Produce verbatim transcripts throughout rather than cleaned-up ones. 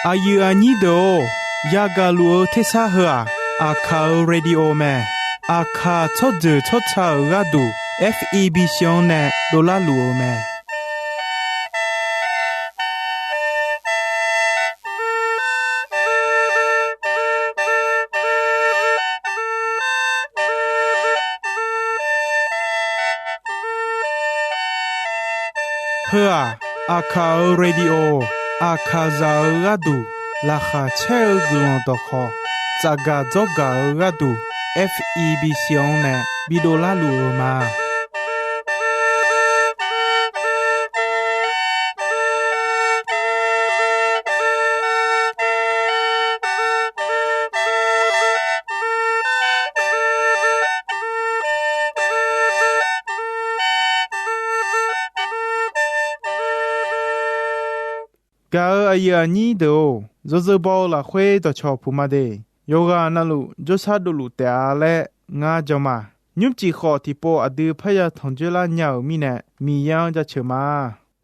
Aqyuif aqnyir deuq-or, yagaq luf-eu tersar heu-aq, Aqkaq-euq radio mae. Aqkaq tsawrjeuq tsawrca-euq gharduq, F E B C-anr nae dovlar luf-eu mae. Heu-aq, Aqkaq-euq radio, Aqkaqzaq-euq gharduq laqkhaq caer-eu guiqlanq dawqkhawq, tsafgaq dzawrgaq-eu gharduq, F E B C-anr nae bidov larluf-eu ma. Gaq-euq aqyuif aqnyir deuq-or, yawzeu baw-eu lafkhoer dawqcawq puq ma de. Yawqghaq navluf jawrshar dovluf taef-a laer ngar jan ma. Nymrcif khawf tiqpov aqdui parya tanqjoer lar nya-euq mirnae, Miqyaer-anr jaceuq ma.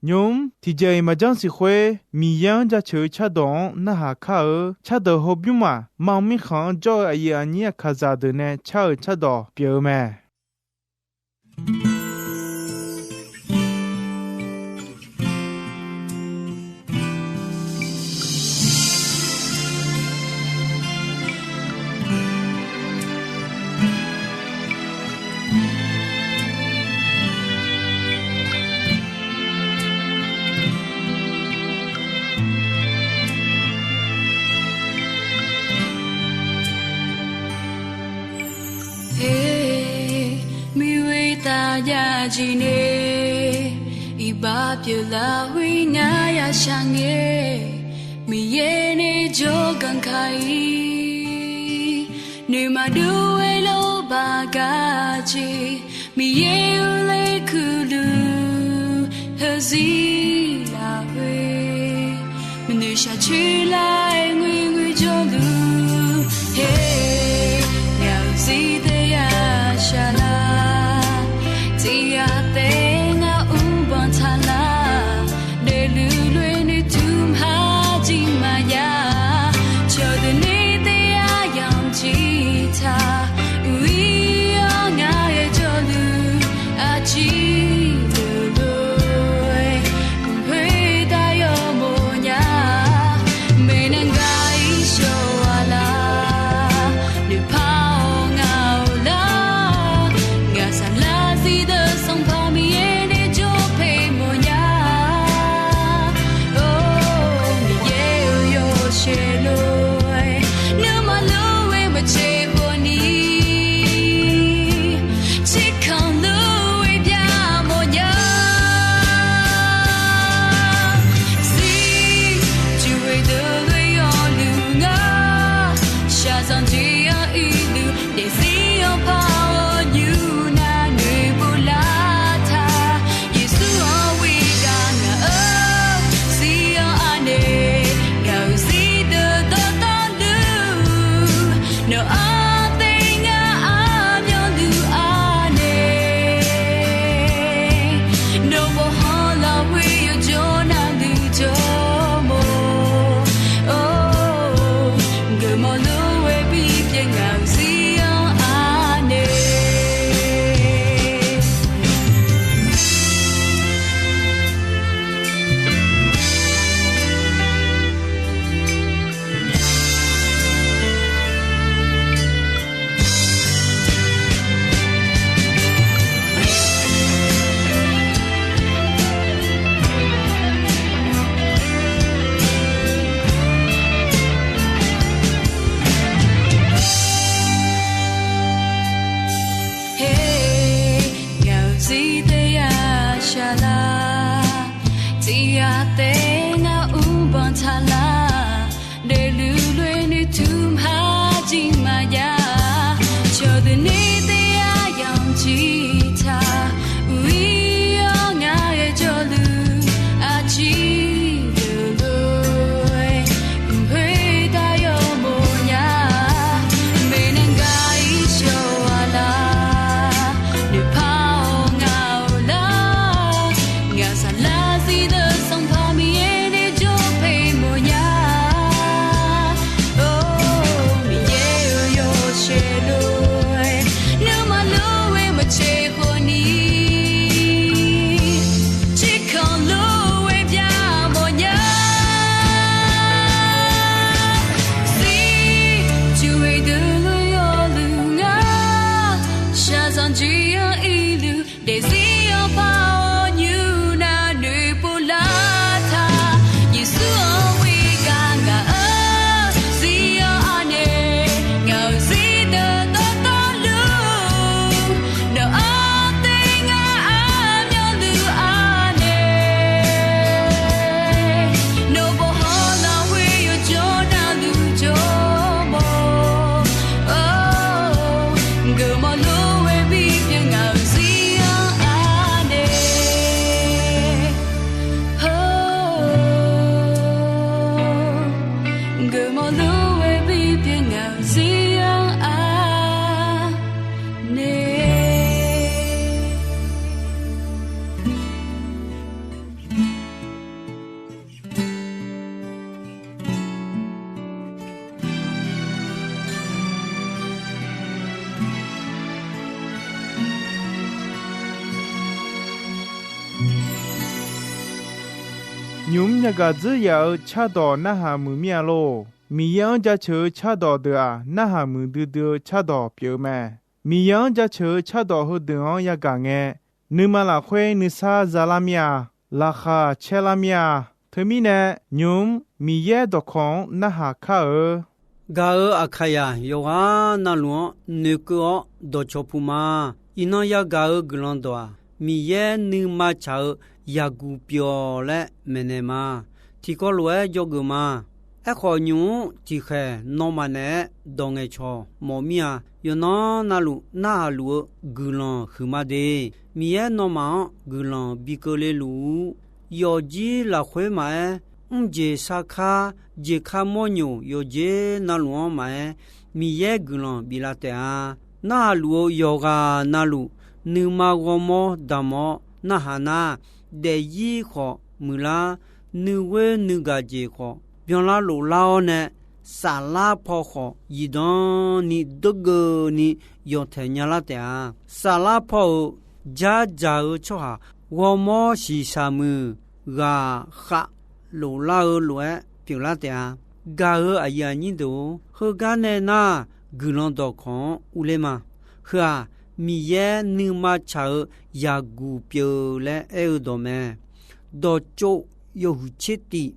Nymq-mr tiqjeq-iq maqjanr siq khoer, Miqyaer-anr jaceuq-eu cardawq-anr narhaq kar-eu cardawq hawbymr maq, mar mirkhanq-anr jawr-eu aqyuif aqnyir Aqkaqzaq deuq nae car-euq cardawq pyeuf-eu mae. Her, miqwe taf jav jeq nae, iqbax pyeuflar khoer ngar ya shar ngae, Miqyaer nae jawrganq kaq-ir. Noeqmaqdur-aer lawrbaq gaq jeq, Miqyaer-euq laer kuiqluf heuzir lafkhoer, maqnoeq shaqcoer lar-aer ngoerngoer jawrluf. Her, ngaq-euq zir taef ya shaq lar, tiq ghaq taef ngar mrbanq taq lar, daefluf lof-aer noeqtmq ha jir maqya, cawqdeuq nae taef ya yamq jir taq, uiq-ir-awr ngar ghae jawrluf, aqjir deuq lof-aer, khoertav yawmof nya, maeqnan gaq-ir shawq-a lar, noeqpar-awr ngaq-euq lar, ngaq saqlar zir deuq Sanqpaq Miqyaer nae jawr paeq mawf nya. Or, Miqyaer-euq yawshaef lof-aer, nuima lof-aer maqtser khawf ni, tserkanq lof-aer bya Daefzir-anr par-awr nymr nar noeqpov lar taq. Yeqsur-anr ghoer gar ngaq-euq zir-anr anaeq, ngaq-euq zir deuq dawqtawvluf, nawq-anr ter ngar aqmyanluf anaeq. Nawq bawqhaw lafkhoer yawjawr navluf jawr mawf-awr, guiqlanq lof-aer bipyeuf ngaq-euq zir-anr anaeq. Guiqlanq lof-aer bipyeuf ngaq-euq zir-anr anaeq. Nymq-mr yagaq dzeur yaf-eu cardawq narhaq muiq mir-a lor. Miqyaer-anr jaceuq-eu cardawq deuq-aq, narhaq muiqdui dui-eu cardawq pyeuf-eu mae. Miqyaer-anr jaceuq-eu cardawq heudeuq-anr yagaq ngae, nuima lafkhoer nuisar zalar mir-a. Laqkhaq caerlar mir-a. Teumirnae, nymq-mr Miqyaer dawqkawq-anr narhaq kar-eu. Gaq-euq Aqkaqyaq yawqghaq navluf-anr noeqkeuv-awr dawqcawq puq ma. Iqnan yagaq-euq guiqlanq dawq-aq, Miqyaer nuima tsaq-eu yaqguq pyeuf-awq laer maeqnaeq ma. Tiqkawv lof-aer dzawgeuf ma. Aerkhawf, nymq-mr tiqkhaeq nawmaf naeq-aer dawq ngaeqcawq mawf mir-a. Yawqnan navluf narhaq luf-eu guiqlanq huiqma de. Miqyaer nawmaf-anr guiqlanq bi keuvle luf-ur. Yawfjir lafkhoer maqaer, mrjeq sarkar, jeqkar mawrnyoq yawqjeq navluf-anr maqaer, Miqyaer guiqlanq biflar taef-a. Narhaq luf-eu yawqghaq navluf, nuima ghawrmawr damq-awr narhaq nar, daefzir khawf muiqlar, nuighoer nuigaq jeq khawf byanlar loflar-awr nae, saflar paw khawf zifdan ni dawrgeuf ni yawqtaeq nyalar taef-a. Saflar paw-euq dzardzaq-eu tsawrhaq ghawrmawr shiqshaq muiq ghaq khav loflar-eu lof-aer pyeuflar taef-a. Gaq-euq aqyuif aqnyir deuq-or, heugar nae nar, guiqlanq dawqkawq-anr urler ma. Heu-aq, Miqyaer nuima tsaq-eu yaqguq pyeuf laer aer-eu dawq mae. Dawqtsov yawhuiq tser tif,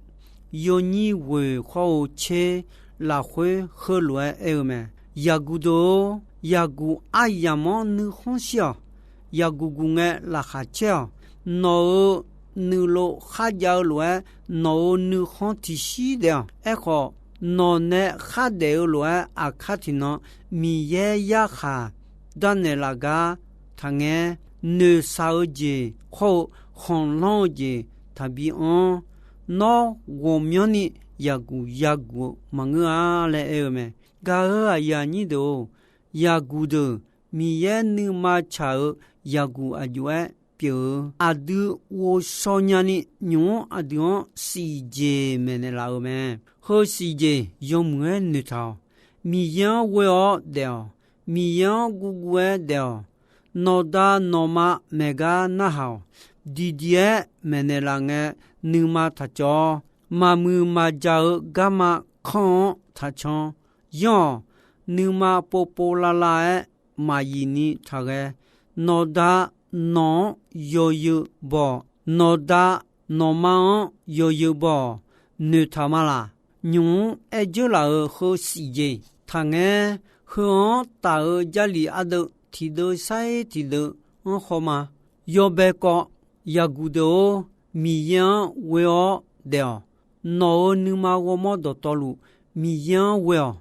yawnyir ghoeq khawr-eu tser lafkhoer heulof-aer aer-eu mae. Yaqguq deuq-or, yaqguq aryamq-anr nuikhanr shir-awq. Yaqguq guq ngae laqkhaq caer-awq. Nawq-euq nuilov kharjav-eu lof-aer, nawq-euq nuikhanr tiqshir daef-awq. Aerkhawf, nawq nae khardaef-eu lof-aer aqkar tiqnan Miqyaer yarkhaq darnaeq laf gar taqngaer, noeqshaq-eu jeq khawr-eu khanqlanr-eu jeq taqbi anr. Nawr ghawqmyanrni yaqguq yaguq-eu maqngeur-a laer aer-eu mae. Gaq-euq aqyuif aqnyir deuq-or, yaqguq deuq Miqyaer nuima tsaq-eu yaqguq aqjox-aer pyeuf-eu. Aqdui ghovshaw nyani nymq-mr aqdui-anr siqjeq maeqnaeq laf-eu mae. Heu siqjeq yawmuiq-aer noeqtaq-awq. Miqyaer-anr ghoe-awr daef-awq. Miqyaer-anr guvguv-aer daef-awq. Nawqda nawqma maeqgar narhaq-awq. Diqdiq-aer maeqnaeq laf ngae, nuima taqcawv-awr, maqmuiq maqjaq-eu garma kanr-anr taqcan. Yanr-awq. Nuima povpov lavlav-aer maqyif ni taqghae. Nawqda nawq-anr yawzeu baw-awq. Nawqda nawqma-anr yawzeu baw-awq. Noeqtaq ma laq? Nymq-mr aer dzeur laf-euq heu siqjeq taqngaer, heu-anr taf-eu Jarlif ardeuv tiqdeuv sair tiqdeuv-anr haw ma. Yawbae kawv, yaqguq deuq-or, Miqyaer-anr ghoe-awr daef-awq. Nawq-euq nuima ghawrmawr dawqtawvluf, Miqyaer-anr ghoe-awq.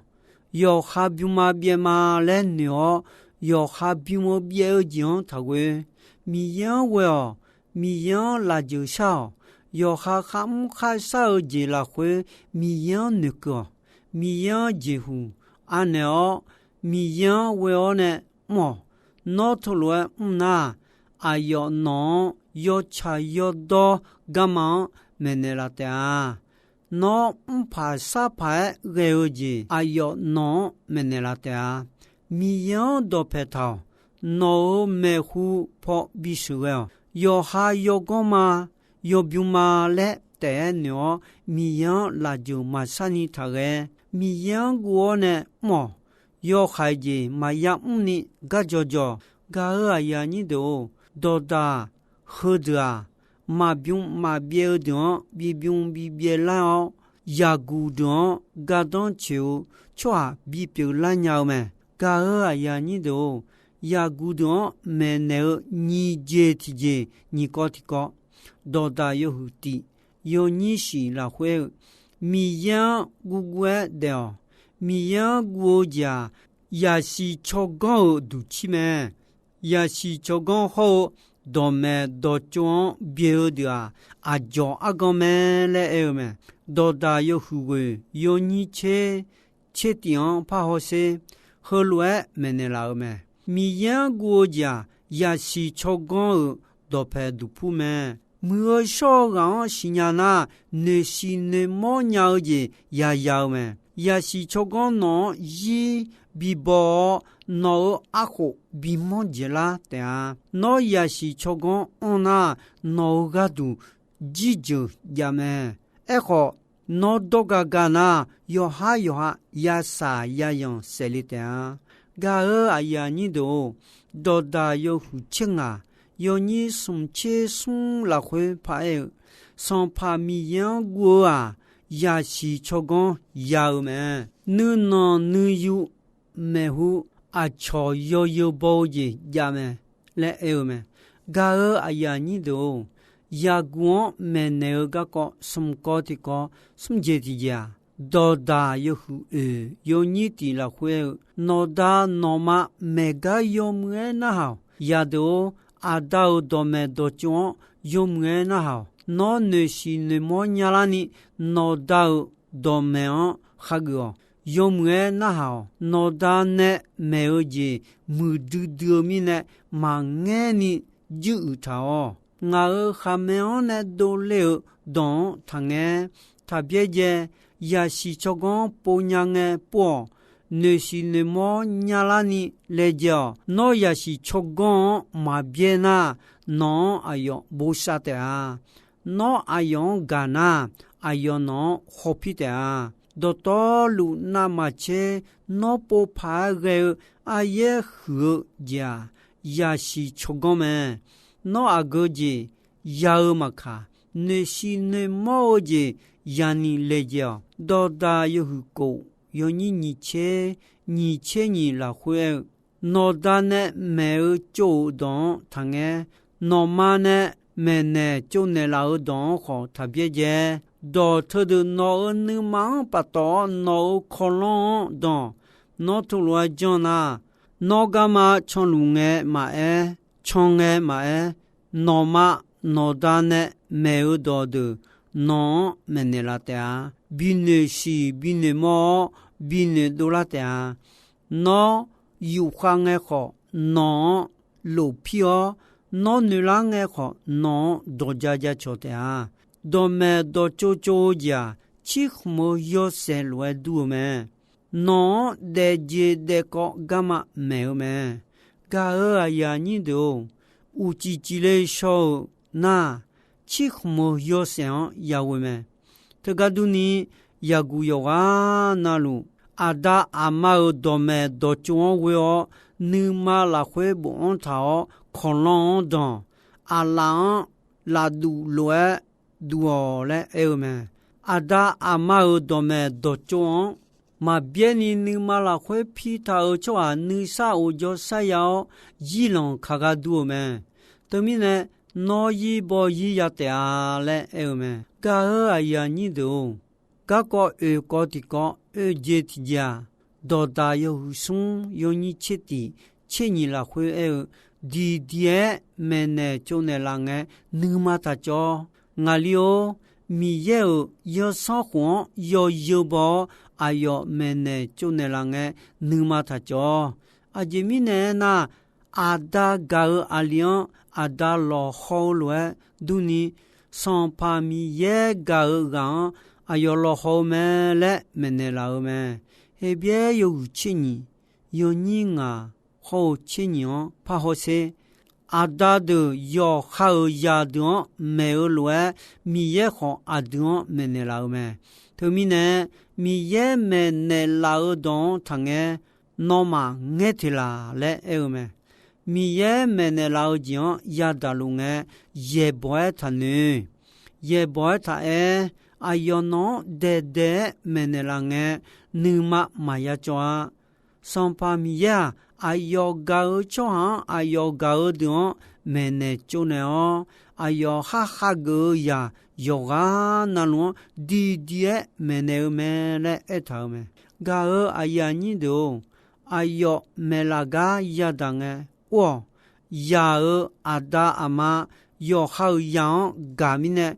Yawqha bym ma byaev ma laer noeq-awr, yawqha bym-eu byaev-eu jeq-anr taqghoe. Miqyaer-anr ghoe-awq. Miqyaer-anr lafjeuq shar-awq. Yawqha kharmr kharshar-eu jeq lafkhoer Miqyaer-anr noeqkeuv-awq. Miqyaer-anr jeqhuq anaeq-awr, Miqyaer-anr ghoe-awr nae mr-awq. Nawr teulof-aer mr nar, aqyawf nawq-anr yawtsaq yawdawr garma-anr maeqnaeq laf taef-a. Nawr mrpaq sarpaq-aer ghae-eu jeq aqyawf nawq-anr maeqnaeq laf taef-a. Miqyaer-anr dawqpae taq-awq. Nawq-euq maeqhu paw bisheuq ghae-awq. Yawqha yawganr ma, yawbym ma laer taef-aer noeq-awr, Miqyaer-anr lafjeuq maqsharni taqghae. Miqyaer-anr guv-awr nae mr-awq. Yawhaiq jeq maqya mrni gar jawjawq. Gaq-euq aqyuif aqnyir deuq-or, Dawqdaq heudeuq-aq, maqbymr maqbyaev-eu deuq-anr bibymr bibyaev lar-awr, yaqguq deuq-anr gardanr coeq-eu tsawrhaq bipyeuf lar nya-eu mae. Gaq-euq aqyuif aqnyir deuq-or, yaqguq deuq-anr maeqnaeq-eu nyiq jeq tiqjeq nyiq kawv tiqkawv, dawqdaq yawhuiq tif yawnyir shif lafkhoer-eu, Miqyaer-anr guvguv-aer daef-awq. Miqyaer-anr guv-eu jeq-aq, yaqsiq tsawrganr-euq duqcir mae. Yaqsiq tsawrganr hawr-eu dawqmaeq dawqtsov-anr byaeq-eu deuq-aq, aqdzawq argan mae laer aer-eu mae. Dawqdaq yawhuiq ghoeq yawnyir tser tser tif-anr par hawsher, heulof-aer maeqnaeq laf-eu mae. Miqyaer-anr guv-eu jeq-aq, yaqsiq tsawrganr-euq dawqpaeq duqpur mae. Muiq-eu shawr-eu ghaq-anr siqnya nar, noeqshiq noeqmawr nya-eu jeq yaya-eu mae. Yaqsiq tsawrganr nawq-anr zir bibaw-awr, nawq-euq arkhof bimanr dzaeqlar taef-a. Nawr yaqsiq tsawrganr anr nar, nawq-euq gharduq jirjeuq jav mae. Aerkhawf, nawr dawr ga ga nar, yawqhar yawqha yasaq yayanq saefle taef-a. Gaq-euq aqyuif aqnyir deuq-or, dawqdaq yawhuiq tser ngaq yawnyir smq tser smr lafkhoer paraer-eu, Sanqpaq Miqyaer-anr guv-eu-aq, yaqsiq tsawrganr ya-eu mae. Nuinanq nuiyu maeqhu aqcawq yawzeu baw-eu jeq jav mae laer aer-eu mae. Gaq-euq aqyuif aqnyir deuq-or, yaqguq-anr maeqnaeq-eu garkawv smq kawv tiqkawv smr jeq tiqjeq-aq, dawqdaq yawhuiq oeq yawnyir tif lafkhoer-eu, nawqda nawqma maeqgar yawmuiq-aer narhaq-awq. Yadeuq-or, aqda-euq dawqmaeq dawqtsov-anr yawmuiq-aer narhaq-awq. Nawr noeqshiq noeqmawr nyalar ni, nawqda-euq dawqmaeq-anr khageuf-awq. Yawmuiq-aer narhaq-awq. Nawqda nae maeq-eu jeq muiqdui dui-eu mirnae, maqngaerni juiruiq taq-awq. Ngaq-euq khaqmae-anr nae dovle-euq dawq-anr taqngaer, taqbyaer jae. Yaqsiq tsawrganr-anr pov nya ngae pov-awq. Noeqshiq noeqmawr nyalar ni laejae-awq. Nawr yaqsiq tsawrganr-anr maqbyaer nar, nawq-anr aqyawf bosav taef-a. Nawr aqyawf-anr gaq nar, aqyawf nawq-anr hawpir taef-a. Dawqtawvluf navmaqtser nawr pov paq-aer ghae-eu aryaer huiq-eu jeq-aq, yaqsiq tsawrganr mae. Nawr aqgeu jeq ya-eu maqkaq, noeqshiq noeqmawr-eu jeq yaniq laejae-awq. Dawqdaq yawhuiq kof yawnyir nyiq tser nyiq tser nyiq lafkhoer aer-eu, nawqda nae maeq-eu tsov-euq dawq-anr taqngaer. Nawqma nae maeqnaeq tsovnaeq laf-eu dawq-anr khawf taqbyaer jae. Dawq teudeuq nawq-euq nuima-anr paftawf-awr nawq-euq kawqlanr-anr danq. Nawr teulof-aer janr nar, nawr garma canluf ngae maqaer, can ngae maqaer, nawqma nawqda nae maeq-eu dawqdeuq nawq-anr maeqnaeq laf taef-a. Binoeq shiq binoeq mawr-awr binoeq dovlar taef-a. Nawr yufkhav ngae khawf, nawq-anr lofpir-awr, nawr noeqlar ngae khawf, nawq-anr dawqja jacawq taef-a. Dawqmaeq dawqtsov tsov-eu jeq-aq, cirkhmq-eu yawshaef lof-aer dur-eu mae. Nawq-anr daefjeq daefkawv garma maeq-eu mae. Gaq-euq aqyuif aqnyir deuq-or, uqcif cifle shaw-euq nar, cirkhmq-eu yawshaef-anr yaghoe mae. Teugar durni, yaqguq yawqghaq navluf, aqda aqma-euq dawqmaeq dawqtsov-anr ghoe-awr, nuima lafkhoer bofanr taq-awr kawqlanr-anr danq. Aqlaf-anr lafduq lof-aer duq-awq laer aer-eu mae. Aqda aqma-euq dawqmaeq dawqtsov-anr maqbyaer ni nuima lafkhoer pi taq-euq tsawrhaq nuisar of jawrsar ya-awr, zirlanq kaq ghardur-eu mae. Teumirnae, nawr zir baw zir ya taef-a laer aer-eu mae. Gaq-euq aqyuif aqnyir deuq-or, garkawv oeq kawv tiqkawv oeq jeq tiqjeq-aq, dawqdaq yawhuiq smr yawnyir tser tif tser nyiq lafkhoer aer-eu, diqdiq-aer maeqnaeq tsovnaeq laf ngae nuima taq cawv. Ngaqli-or, Miqyaer-euq yawsanr khof-anr yawzeu baw-awr, aqyawf maeqnaeq tsovnaeq laf ngae nuima taq cawv. Aqjeq mirnae aernar, aqda gaq-euq aqli-anr aqda lawqhaw-eu lof-aer durni, Sanqpaq Miqyaer gaq-euq ghaq-anr aqyawf lawqhaw-eu mae laer maeqnaeq laf-eu mae. Heqbyaer yawhuiq tser nyiq, yawnyir ngaq hawr-eu tser nyiq-anr par hawsher. Aqda deuq yawqha-euq zaqdeuq-anr maeq-eu lof-aer, Miqyaer khawf aqdui-anr maeqnaeq laf-eu mae. Teumirnae, Miqyaer maeqnaeq laf-eu dawq-anr taqngaer, nawmaf ngaer teq laq laer aer-eu mae. Miqyaer maeqnaeq laf-eu jeq-anr yadaq luf ngae, yaeqbawq-aer taqnoeq. Yaeqbawq-aer taqaer, aqyawf nawq-anr daeqdaeq-aer maeqnaeq laf ngae, nuima maqya cawv-a. Sanqpaq Miqyaer-aq, aqyawf gaq-eu tsawrhaq-anr aqyawf gaq-eu deuq-anr maeqnaeq tsovnaeq-awr, aqyawf khar hageuf-eu zaq yawqghaq navluf-anr diqdiq-aer maeqnaeq-eu mae laer aertaq-euq mae. Gaq-eu aqyuif aqnyir deuq-or, aqyawf maeqlaf gar yadaq ngae, or-awq, yaq-euq aqda aqma yawqha-euq yaq-anr gaq mirnae,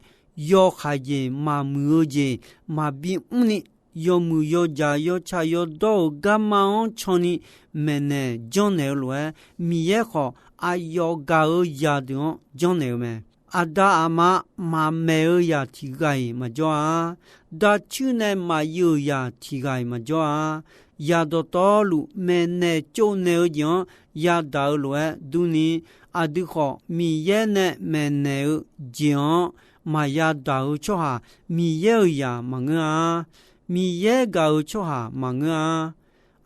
yawkhaeq jeq maqmuiq-eu jeq maqbi mrni, yawmuiq yawjaq yawtsaq yawdawr-euq garma-anr canni maeqnaeq janrnaeq-eu lof-aer, Miqyaer khawf aqyawf gaq-eu yaq deuq-anr janrnaeq-eu mae. Aqda aqma maqmaeq-eu yaq tiq ghaq-iq maqjawr-a. Dacuir nae maqyuif-euq yaq tiq ghaq-iq maqjawr-a. Yaq dawqtawvluf maeqnaeq tsovnaeq-eu jeq-anr yadaq-eu lof-aer durni, aqdui khawf Miqyaer nae maeqnaeq-eu jeq-anr maqya daq-eu tsawrhaq, Miqyaer-euq zaq maqngeur-a. Miqyaer gaq-euq tsawrhaq maqngeur-a.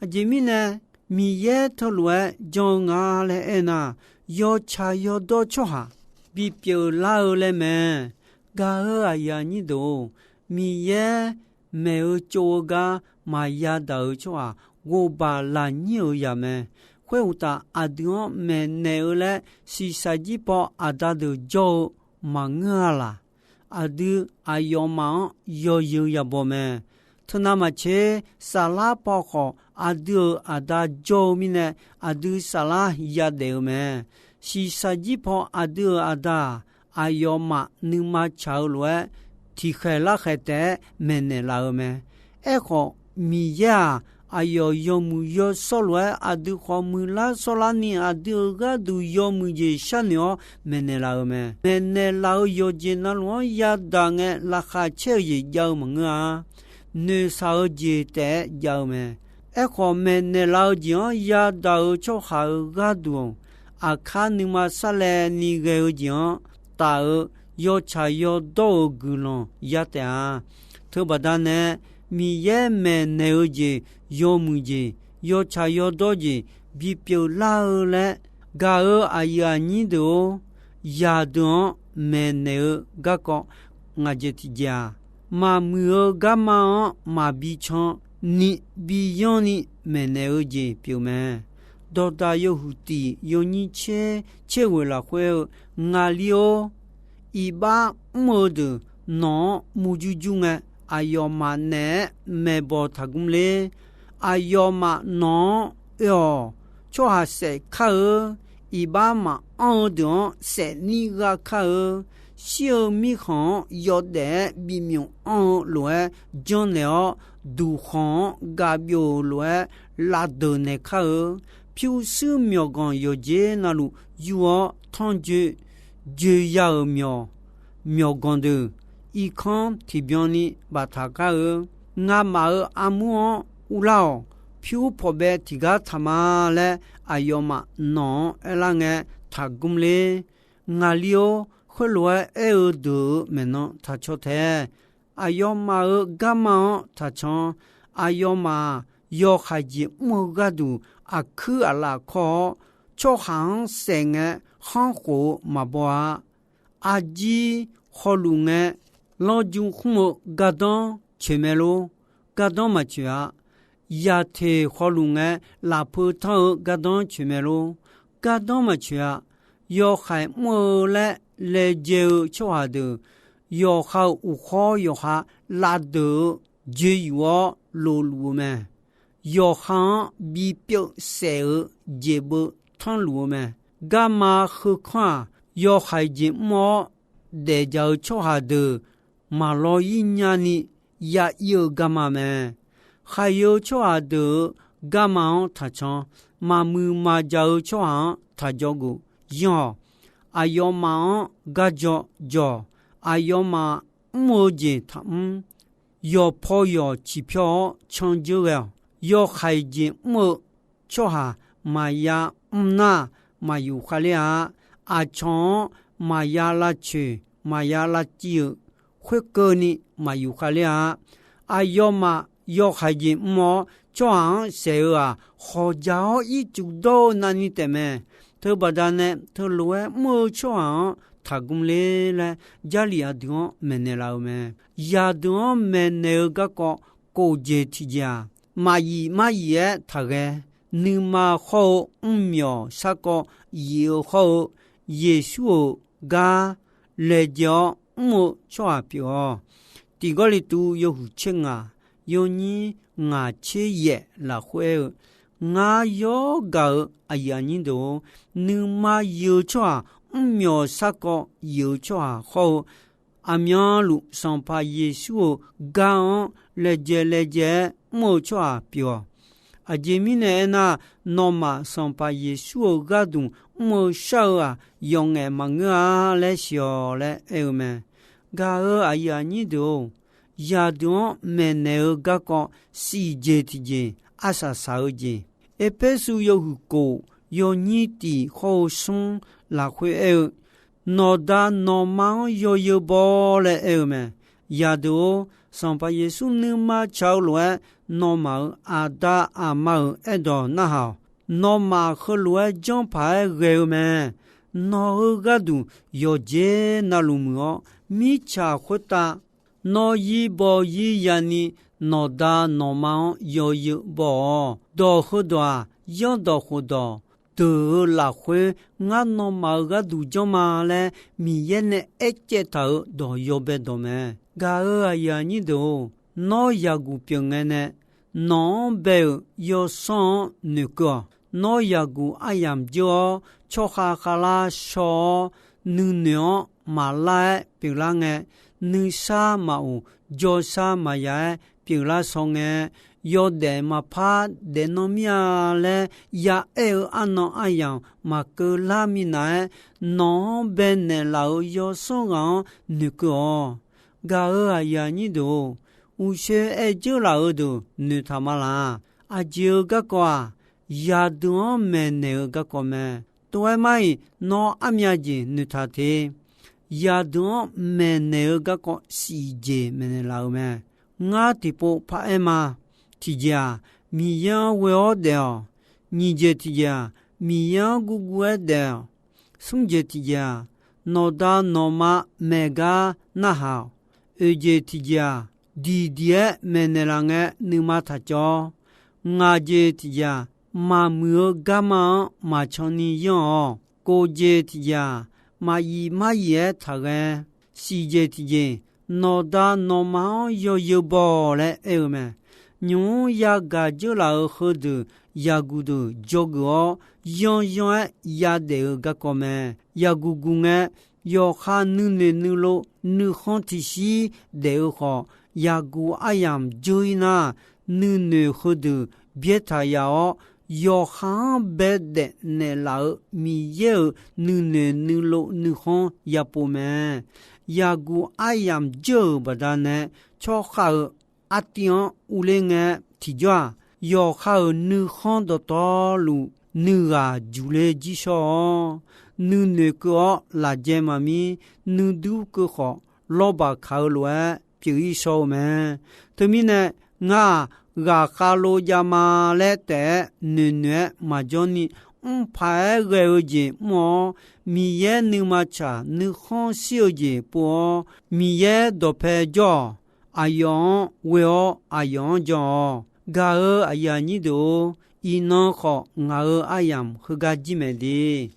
Aqjeq mirnae, Miqyaer teulof-aer jan-eu nga laer aernar, yawtsaq yawdawr tsawrhaq bipyeuf lar-eu laer mae. Gaq-eu aqyuif aqnyir deuq-or, Miqyaer maeq-eu tsov-eu gar maqya daq-eu tsawrhaq ghovbaq lafnyir-euq yaq mae. Khoeruqtaf, aqdui-anr maeqnaeq-eu laer shiqshaq jir paw aqda deuq jawr-eu maqngeur-a laq. Aqdui aqyawfmaf-anr yawzeu yabaw mae. Teunav maqtser, saflar paw khawf aqdui-euq aqda jawr-eu mirnae, aqdui saflar yadaef-eu mae. Shiqshaq jir paw aqdui-euq aqda-aq, aqyawfmaf nuima tsaq-eu lof-aer, tiqkhaeq larkhaeq taef-aer maeqnaeq laf-eu mae. Aerkhawf, Miqyaer-aq, aqyawf yawmuiq yawshawr lof-aer aqdui khawf muiqlar shawrlarni, aqdui-euq gharduq yawmuiq jeq sharnoeq-awr maeqnaeq laf-eu mae. Maeqnaeq laf-eu yawqjeq navluf-anr yadaq ngae, laqkhaq caer-eu jeq jav-eu maqngeur-a. Noeqshaq-eu jeq taef-aer jav-eu mae. Aerkhawf, maeqnaeq laf-eu jeq-anr yadaq-eu tsawrhaq-euq gharduq, aqkar nuima sarlaevni ghae-eu jeq-anr taf-eu yawtsaq yawdawr-euq guiqlanq ya taef-a. Teubaqda nae, Miqyaer maeqnaeq-eu jeq, yawmuiq jeq, yawtsaq yawdawr jeq bipyeuf lar-eu laer, gaq-eu aqyuif aqnyir deuq-or, zaqdeuq-anr maeqnaeq-eu garkawv ngaq jeq tiqjeq-aq, maqmuiq-eu garma-anr maqbi can ni, bi yanr ni maeqnaeq-eu jeq pyeuf mae. Dawqdaq yawhuiq tiq yawnyir tser tser ghoeq lafkhoer-eu, ngaqli-or, iqbax mr-eu deuq nawq-anr murjur jur ngae, aqyawfmaf naeq-aer maeqbawq taqgmr ler. Aqyawfmaf nawq-anr oe-awq. Tsawrhaq saef kar-eu, iqbax maqanr-eu deuq-anr saef nir gha kar-eu, shir-eu mirkhanq-anr yawdaef-aer bimyuf anr-eu lof-aer janrnaeq-awr, duqkhanq-anr gaq byov-euq lof-aer lavdeuq naeq kar-eu, pyurshuir myawqganq yawqjeq navluf yur-awr tanrjoe joeya-euq myawq, myawqganq deuq irkanr tiqbyan ni baftaq kar-eu, ngamaf-euq armur-anr urlar-awq. Pyur pawqbae tiqgar taq ma laer aqyawfmaf nawq-anr aerlar ngae taqgmr ler. Ngaqli-or, khoerlof-aer aer-eu deuq-euq maeqnan taqcaw tae. Aqyawfmaf-euq garma-anr taqcan. Aqyawfmaf-aq, yawhaiq jeq mr-eu gharduq aqkuir aqlaf kawr-awr, tsawrhaq-anr saef ngae khanrkhof-eu maqbaw-a. Arjir hawluf ngae, lanrju khmr-eu gardanr coeq mae lor. Gardanr maqcoeq-a. Yateq hawluf ngae, lafpeu tanr-eu gardanr coeq mae lor. Gardanr maqcoeq-a. Yawhaiq mr-eu laer laejae-eu tsawrhaq deuq, yawqha-euq uqkhawr yawqha lavdeuq-eu joe yuf-awr lofluf-eu mae. Yawqha-anr bipyeuf saef-eu jeq beu tanrluf-eu mae. Garma heukanr-aq, yawhaiq jeq mr-awr daefjaq-eu tsawrhaq deuq maqlaw ir nyani ya ir-eu garma mae. Khaqyeu tsawrhaq deuq-euq garma-anr taqcan. Maqmuiq maqjaq-eu tsawrhaq-anr taqjawr geuf. Yanr-awq. Aqyawfmaf-anr garjaw jawq. Aqyawfmaf mr-eu jeq taqmr. Yawqpaw yawq ciqpyawr-awr candzeur ghae-awq. Yawhaiq jeq mr-eu tsawrhaq maqya mr nar, maqyuf khavler-a. Aqcawq-anr maqya lavcoeq maqya lavciv-euq khoerkeuvni maqyuf khavler-a. Aqyawfmaf yawhaiq jeq mr-awr tsawrhaq-anr saef-eu-aq, hawqjaq-awr ircuf dawr-eu navni taefmae. Teubaqda nae teulof-aer mr-eu tsawrhaq-anr taqgm ler laer, Jarlif aqdui-anr maeqnaeq laf-eu mae. Yaqdeuq-anr maeqnaeq-eu garkawv kof jeq tiq jeq-aq, maqyif maryif-aer taqghae. Nuima khawr-eu mrmyawq sarkawv yif-eu khawr-eu, Yeqsur-euq gar laejae-awr mr-eu tsawrhaq pyeuf-awq. Tiq Gawrliqtu yawhuiq tser ngaq, yawnyir ngaq tser yaef lafkhoer aer-eu, Ngar yawr gaq-euq aqyuif aqnyir deuq-or, nuima yif-eu tsawrhaq, mrmyawq sarkawv yif-eu tsawrhaq khawr-eu, aqmyanluf Sanqpaq Yeqsur-euq gar-anr laejae laejae-aer mr-eu tsawrhaq pyeuf-awq. Aqjeq mirnae aernar, nawmaf Sanqpaq Yeqsur-euq gharduq mr-eu shar-eu-aq, yawf ngaef maqngeur-a laer siq-awq laer aer-eu mae. Gaq-euq aqyuif aqnyir deuq-or, yaqdeuq-anr maeqnaeq-eu garkawv shif jeq tiq jeq, arsaq saq-eu jeq. Erpersu yawhuiq kof yawnyir tiq khawr-eu smr lafkhoer aer-eu, Nawqda nawqma-anr yawzeu baw laer aer-eu mae. Yaqdeuq-or, Sanqpaq Yeqsur nuima tsaq-eu lof-aer, nawmaf-euq aqda aqma-euq aerdawq narhaq-awq. Nawmaf heulof-aer janrpaq-aer ghae-eu mae. Nawq-euq gharduq yawqjeq navluf muiq-awr, mirtsaq khoertav nawr yir baw yir yani, nawqda nawqma-anr yawzeu baw-awq. Dawq heudawq-aq, yanrdawq khofdawq deuq-eu lafkhoer, ngar nawmaf-euq gharduq janr ma laer Miqyaer nae aercaev taq-euq dawq yawbae dawq mae. Gaq-euq aqyuif aqnyir deuq-or, nawr yaqguq pyeuf ngae nae, nawq-anr bae-euq yawsanr-anr noeqkeuv-awq. Nawr yaqguq aryamq dzeur-awr, tsawrkhav khavlar shaw-awr, nuinoeq-anr maqlar-aer pyeuflar ngae, nuisar maqoq, jawrshar maqya-aer pyeuflar shaw ngae, yawdaef maqpar daefnan mir-a laer ya aer-eu arnan aryamq maqkeuv lar minav-aer, nawq-anr bae naeqlaf-euq yawsanr ghaq-anr noeqkeuv-awq. Gaq-euq aqyuif aqnyir deuq-or, uqshoe aer dzeur laf-eu deuq noeqtaq ma laq. Aqjeq-eu garkawv-aq, yaqdeuq-anr maeqnaeq-eu garkawv mae. Tov-aer mar-iq, nawr armyav jeq noeqtaq te. Yaqdeuq-anr maeqnaeq-eu garkawv shif jeq maeqnaeq laf-eu mae. Ngar tiqpov paraer ma. Tiqjeq-aq, Miqyaer-anr ghoe-awr daef-awq. Nyiq jeq tiqjeq-aq, Miqyaer-anr guvguv-aer daef-awq. Smr jeq tiqjeq-aq, nawqda nawqma maeq gar narhaq-awq. Oeq jeq tiqjeq-aq, diqdiq-aer maeqnaeq laf ngae nuima taq cawv-awr. Ngaq jeq tiqjeq-aq, maqmuiq-eu garma-anr maqcan ni yanr-awq. Kof jeq tiqjeq-aq, maqyif maryif-aer taqghae. Shif jeq tiqjeq, nawqda nawqma-anr yawzeu baw-awq laer aer-eu mae. Nymq-mr yagaq dzeur laf-euq heudeuq, yaqguq deuq dzawgeuf-awr, yanryanr-aer yadaef-eu garkawv mae. Yaqguq guq ngae, yawqha nuinoeq nuilov nuikhanr tiqshir daef-eu khawf, yaqguq aryamq dzeur-ir nar, nuinoeq heudeuq byaertaq yaf-awr, yawqha-anr baedaef naeqlaf-eu Miqyaer-euq nuinoeq nuilov nuikhanr yapov mae. Yaqguq aryamq dzeur-euq baqdanae, tsawrkhav-euq artiv-anr urler ngae, tiqjawr-aq, yawqha-euq nuikhanr dawqtawvluf nuighaq juqler jir shawr-awr, nuinoeq keuv-awr lafjae maqmir, nuidur keuv khawf, lawrbaq kaq-eu lof-aer pyeuf-ir shawr-eu mae. Teumirnae, ngar-aq, ghaqkhav lov jav ma laer taef-aer noeqnoeq-aer maqjawr ni, mrpaq-aer ghae-eu jeq mr-awr, Miqyaer nuima tsaq nuikhanr shir-eu jeq pov-awr, Miqyaer dawqpae jawr-awq. Aqyawf-anr ghoe-awr aqyawf-anr jan-awq. Gaq-euq aqyuif aqnyir deuq-or, iqnan khawf ngaq-euq aryamq heugar jir mae de.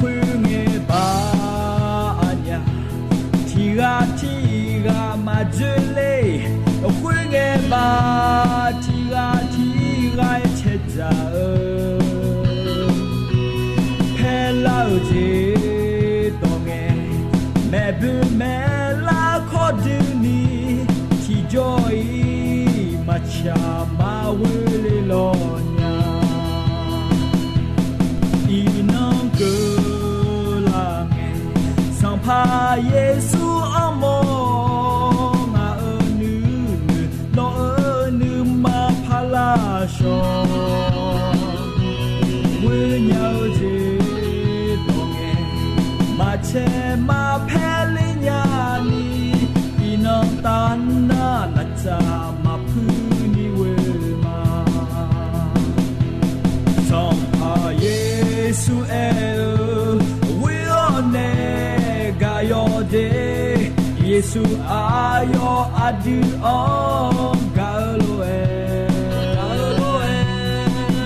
Khoerngae baq aqnyaf, tiq ghaq tiq ghaq maqdzoerler. Khoerngae baq tiq ghaq tiq ghaq-aer caedzaq-eu, paerlar-eu jeq dawq ngae, maeqboe maeqlar kawrdui ni, tiqjawr-iq maqtsaq maqghoe le lawq nya. Iqnan keuv Sanqpaq Yeqsur armawr, ngaq-euq nuinoeq nawq-euq nuima paq lar shawq. Ghoer nya-eu jeq dawq ngae, maqcae maqpaer ler nya ni, iqnan tavnar laftsaf maqpuir ni ghoe ma. Sanqpaq Yeqsur aer-eu, ghoer-awr nae gaq yawq de. Yeqsur aqyawf aqdui-anr gaq-eu lof-aer,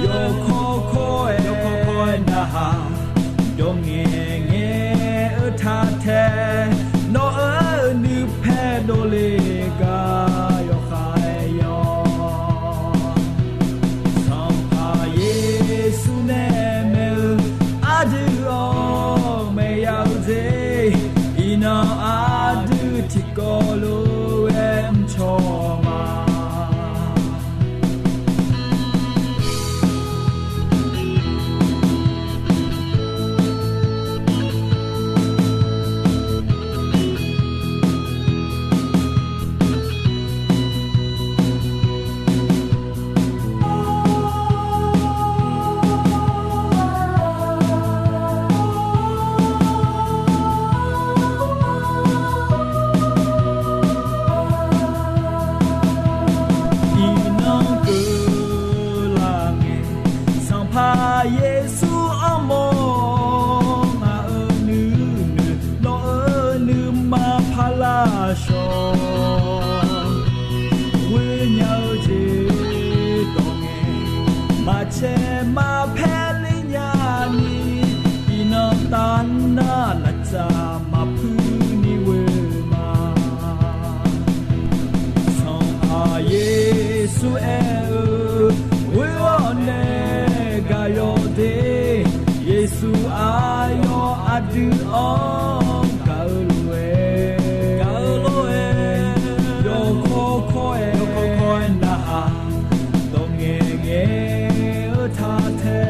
yawkawr kawr-aer narhaq, dawq ngaeq ngaeq-eu taq tae, nawq-euq nuipae dovle gar yawkhav-aer yawr. Sanqpaq Yeqsur nae maeq-eu aqdui-anr maeq ya-eu jeq, iqnan aqdui tiqkawv lof-aer mrcaw ma. Iqnan keuvlar ngae, Sanqpaq Yeqsur armawr, ngaq-euq nuinoeq nawq-euq nuima paq lar shawq. Ghoer nya-eu jeq dawq ngae, maqcae maqpaer ler nya ni, iqnan tavnar laftsaf maqpuir ni ghoe ma. Sanqpaq Yeqsur aer-eu, ghoer-awr nae gaq yawq de. Yeqsur aqyawf aqdui-anr gaq-eu lof-aer, gaq-eu lof-aer, yawkawr kawr-aer, yawkawr kawr-aer narhaq, dawq ngaeq ngaeq-eu taq tae,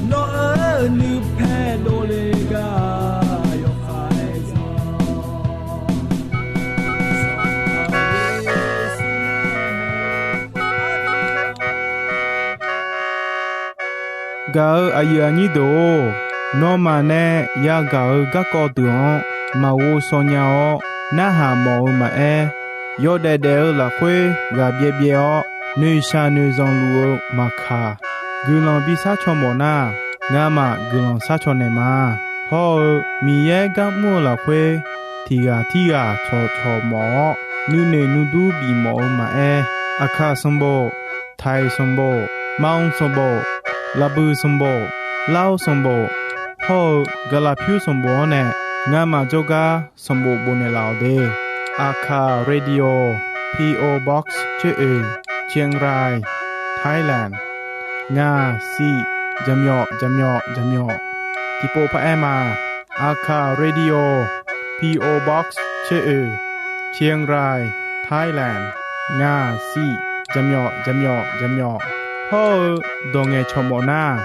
nawq-euq nuipae dovle gar yawkhav-aer zanq. Gaq-euq aqyuif aqnyir deuq-or, nawmaf nae yagaq-eu garkawv deuq-anr maqghov shaw nya-awr narhaq mawf-eu maqaer, yawdaef daef-eu lafkhoer ghaq byaev byaev-awr, noeqshaq noeqzanq luf-eu maqkaq, guiqlanq bishar caw mawf nar, ngamaf guiqlanq shar caw naeq ma. Hawr-eu Miqyaer gar mr-eu lafkhoer, tiq ghaq tirghaq cawqcawq mawf-awr, nuinoeq nuidur bif mawf-eu maqaer, Aqkaq sanqbof, Taiq sanqbof, Manq sanqbof, Laqbui sanqbof, Lar sanqbof, hawr-eu Gaqlaqpyur sanqbof-anr nae ngamaf jawrgar sanqbof bofnaeq laf-awq de. Aqkaq Radio, P O Box tseroeq, Chiang Rai, Thailand. Ngaq siq jaqmyawf jaqmyawf jaqmyawf. Tiqpov paq-aer ma. Aqkaq Radio, P O Box tseroeq, Chiang Rai, Thailand. Ngaq siq jaqmyawf jaqmyawf jaqmyawf. Hawr-eu dawq ngaeqcawq mawf nar,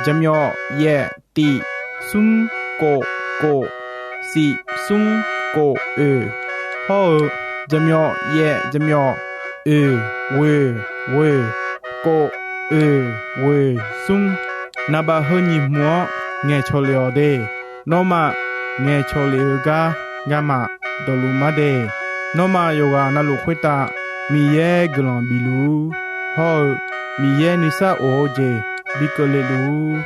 jaqmyawf yaef tiq smr kof kof siq smr kof oeq. Hawr-eu jaqmyawf yaef jaqmyawf oeq ghoeq ghoeq kof oeq ghoeq smr. Naqbaf heu nyiq hmq-anr ngaeqcawq lef-awq de. Nawmaf ngaeqcawq lef-eu gar ngamaf dawqluf mar de. Nawmaf yawqghaq navluf khoertav Miqyaer guiqlanq bifluf-ur. Hawr-eu Miqyaer nuisar of-eu jeq bi keuvle luf-ur.